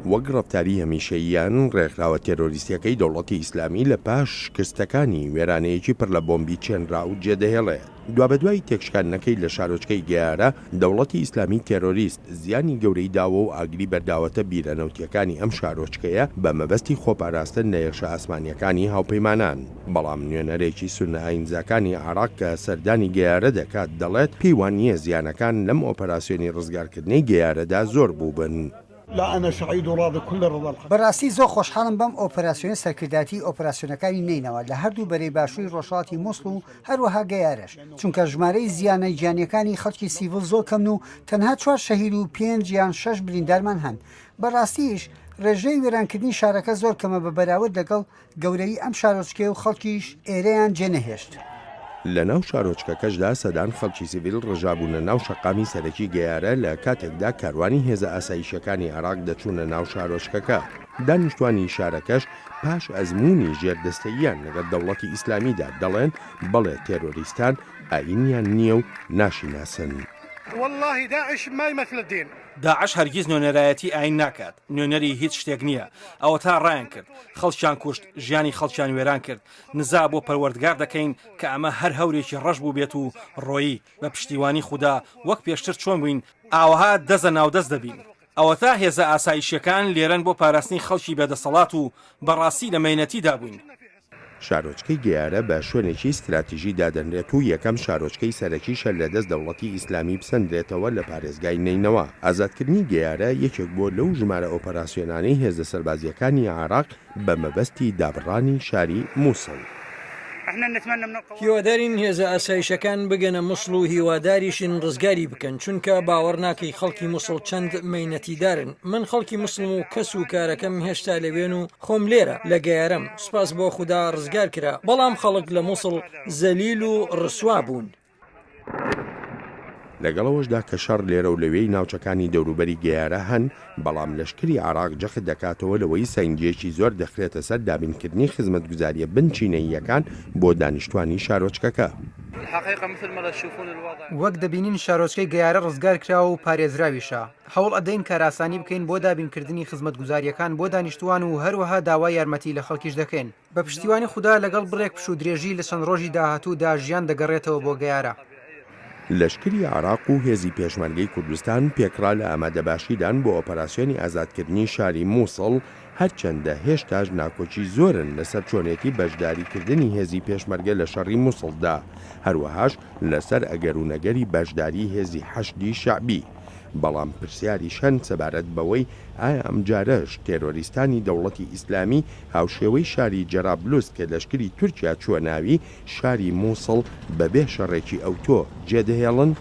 وەک ڕەفتاری هەمیشەییان، ڕێکخراوە تێرۆریستییەکەی دەوڵەتی ئیسلامی لە پاش شکستەکانی، وێرانەیەکی پڕ لە بۆمبی چێنراو جێدەهێڵێت. دوابەدوای تێکشکاندنەکەی لە شارۆچکەی گەیارە، دەوڵەتی ئیسلامی تێرۆریست زیانی گەورەی داوە و ئاگری بەرداوەتە بیرە نەوتییەکانی ئەم شارۆچکەیە بە مەبەستی خۆپاراستن لە هێرشە ئاسمانییەکانی هاوپەیمانان. بەڵام نوێنەرێکی سوننە ئایینزاکانی عێراق کە سەردانی گەیارە دەکات دەڵێت پێی وا نییە زیانەکان لەم ئۆپەراسیۆنی ڕزگارکردنەی گەیارەدا زۆر بووبن. بەڕاستی زۆر خۆشحاڵم بەم ئۆپەراسیۆنەی سەرکردایەتی ئۆپەراسیۆنەکانی نەینەوا لە هەردوو بەرەی باشووری ڕۆژهەڵاتی موسڵ و هەروەها گەیارەش، چونکە ژمارەی زیانە گیانییەکانی خەڵکی سیڤڵ زۆر کەمن و تەنها چوار شەهید و پێنج یان شەش بریندارمان هەن. بەڕاستیش ڕێژەی وێرانکردنی شارەکە زۆر کەمە بە بەراورد لەگەڵ گەورەیی ئەم شارۆچکەیە و خەڵکیش ئێرەیان جێنەهێشت. لە ناو شارۆچکەکەشدا سەدان خەڵکی سیڤیل ڕژابوونە ناو شەقامی سەرەکی گەیارە لە کاتێکدا کاروانی هێزە ئاسایشیەکانی عێراق دەچوونە ناو شارۆچکەکە. دانیشتوانی شارەکەش پاش ئەزموونی ژێردەستەییان لەگەڵ دەوڵەتی ئیسلامیدا دەڵێن بەڵێ تێرۆریستان ئایینیان نییە و ناشیناسن. داعش هەرگیز نوێنەرایەتی ئایین ناکات، نوێنەری هیچ شتێک نییە، ئەوەتا ڕایان کرد، خەڵکیان کوشت، ژیانی خەڵکیان وێران کرد، نزا بۆ پەروەردگار دەکەین کە ئەمە هەر هەورێکی ڕەش بووبێت و ڕۆیی، بە پشتیوانی خودا وەک پێشتر چۆن بووین، ئاوەها دەزە ناودەست دەبین. ئەوەتا هێزە ئاسایشییەکان لێرەن بۆ پاراستنی خەڵکی بێدەسەڵات و بەڕاستی لە مەینەتیدا بووین. شارۆچکەی گەیارە بە شوێنێکی ستراتیژی دادەنرێت و یەکەم شارۆچکەی سەرەکیشە لە دەست دەوڵەتی ئیسلامی بسەندرێتەوە لە پارێزگای نەینەوا. ئازادکردنی گەیارە یەکێک بووە لەو ژمارە ئۆپەراسیۆنانەی هێزە سەربازییەکانی عێراق بە مەبەستی دابڕانی شاری موسڵ. هیوادارین هێزە ئاسایشەکان بگەنە موسڵ و هیواداریشین ڕزگاری بکەن، چونکە باوەڕ ناکەی خەڵکی موسڵ چەند مەینەتیدارن، من خەڵکی موسڵم و کەس و کارەکەم هێشتا لەوێن و خۆم لێرە لە گەیارەم، سوپاس بۆ خودا ڕزگار کرا، بەڵام خەڵک لە موسڵ زەلیل و ڕسوا بوون. لەگەڵ ئەوەشدا کە شەڕ لێرە و لەوێی ناوچەکانی دەوروبەری گەیارە هەن، بەڵام لەشکری عێراق جەخت دەکاتەوە لەوەی سەنگییەکی زۆر دەخرێتە سەر دابینکردنی خزمەتگوزارییە بنچینەییەکان بۆ دانیشتوانی شارۆچکەکە. وەک دەبینین شارۆچکەی گەیارە ڕزگار کراوە و پارێزراویشە، هەوڵ ئەدەین کارئاسانی بکەین بۆ دابینکردنی خزمەتگوزارییەکان بۆ دانیشتووان و هەروەها داوای یارمەتی لە خەڵکیش دەکەین. بە پشتیوانی خودا لەگەڵ بڕێک پشوودرێژی لە چەند ڕۆژی داهاتوودا ژیان دەگەڕێتەوە بۆ گەیارە. لەشکری عێراق و هێزی پێشمەرگەی کوردستان پێکڕا لە ئامادەباشیدان بۆ ئۆپەراسیۆنی ئازادکردنی شاری موسڵ، هەرچەندە هێشتاش ناکۆکی زۆرن لەسەر چۆنێتی بەشداریکردنی هێزی پێشمەرگە لە شەڕی موسڵدا، هەروەهاش لەسەر ئەگەر و نەگەری بەشداری هێزی حەشدی شەعبی. بەڵام پرسیاریش هەن سەبارەت بەوەی ئایا ئەمجارەش تێرۆریستانی دەوڵەتی ئیسلامی هاوشێوەی شاری جەرابلوس کە لەشکری تورکیا چووە ناوی، شاری موسڵ بەبێ شەڕێکی ئەوتۆ جێدەهێڵن؟